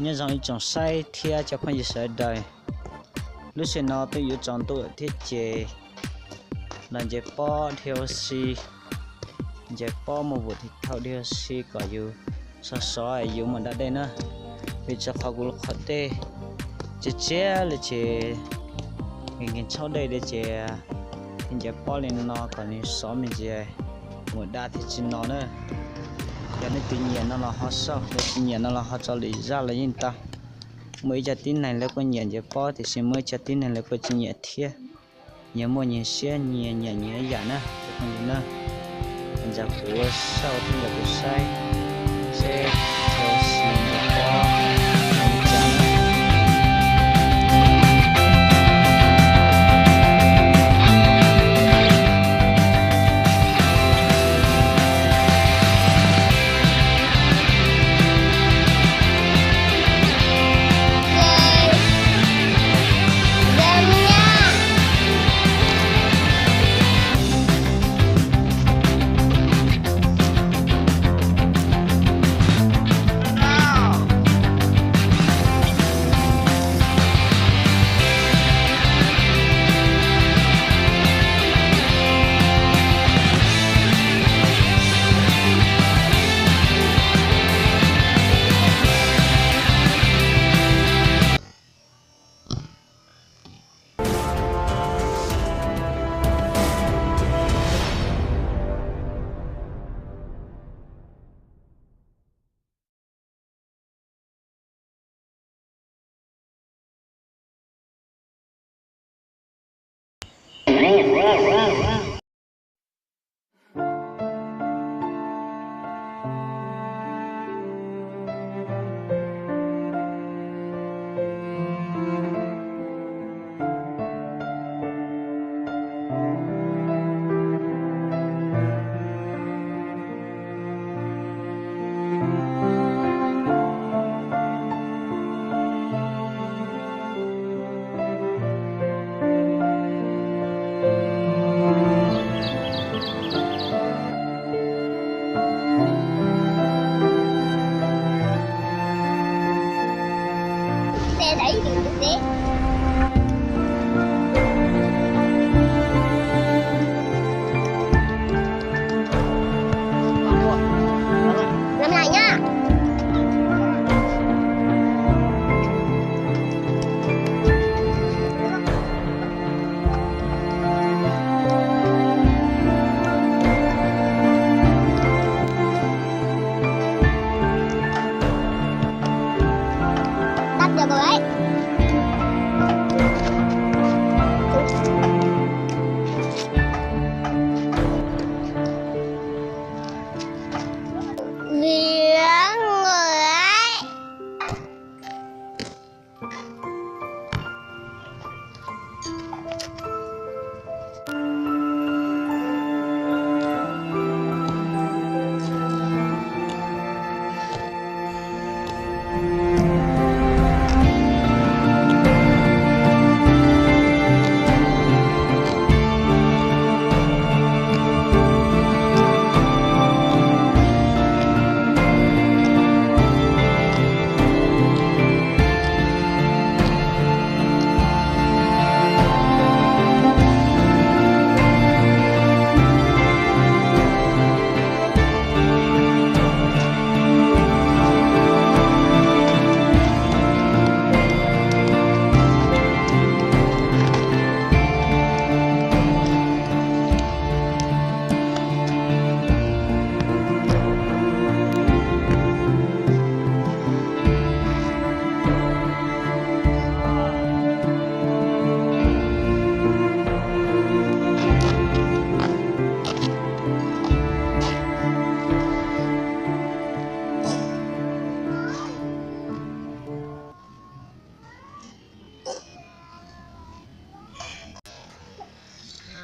Nyob zoo ib tsoom saib thiab cov phooj ywg sawv daws. Lub sij hawm no twb yuav tsaus ntuj thiab ces los ncaws pob dhia ua si, ncaws pob muaj vum thiv thau dhia ua si kom yus sov sov yus mus da dej na. Vim rau qhov kuv lub qhov dej tsis txiab li ces nkees tshauj dej li ces thiaj ncaws pob li no kom nws sov me ntsis mus da thiaj tsis no na. Yog nej tsis nyiam no los ho xauj, yog tsis nyiam no los ho tso lwm zaj los yeej tau. Muaj ib co tib neeg lawv kuj nyiam ncaws pob tiam sis muaj ib co tib neeg lawv kuj tsis nyiam thiab. Nyias muaj nyias siab, nyias nyiam nyias yam na, cov phooj ywg na. Nrog kuv xauj thiab nrog kuv saib seb ncaws pob li cas na.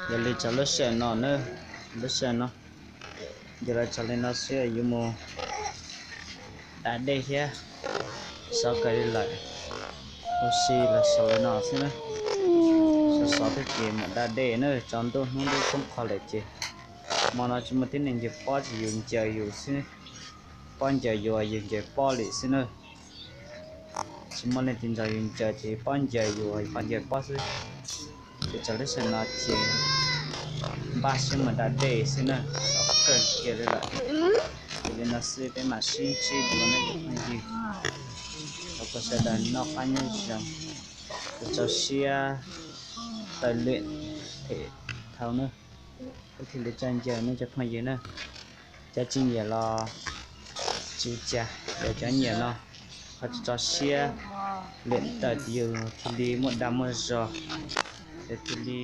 Yog li tso lub sij hawm no na, lub sij hawm no ces los tso li no xwb, yuav mus da dej thiab, sov kawg li lawm, ua si los xaus li no xwb na. Sov sov thiab ces mus da dej na, tsaus ntuj hnub ntuj poob qho lawm ces hmo no tsis muaj tib neeg ncaws pob ces yus ncaws yus xwb, pob ncaws yus, yus ncaws pob li xwb na. Tsis muaj leej twg nrog yus ncaws ces pob ncaws yus, yus pob ncaws pob xwb. Ces txog lub sij hawm no ces npaj siab mus da dej xwb na, xav kawg kiag li lawm. Ces li no xwb peb mam sib ntsib dua nej cov phooj ywg. Thov kom sawv daws noj qab nyob zoo, rau siab tawm lwm them dhau na, peb thiaj li tsa ncaws nej cov phooj ywg na. Cov tsis nyiam los tsis ua cas, cov nyiam no ho tso siab lwm tawm yus thiaj li muaj dag muaj zog, yus thiaj li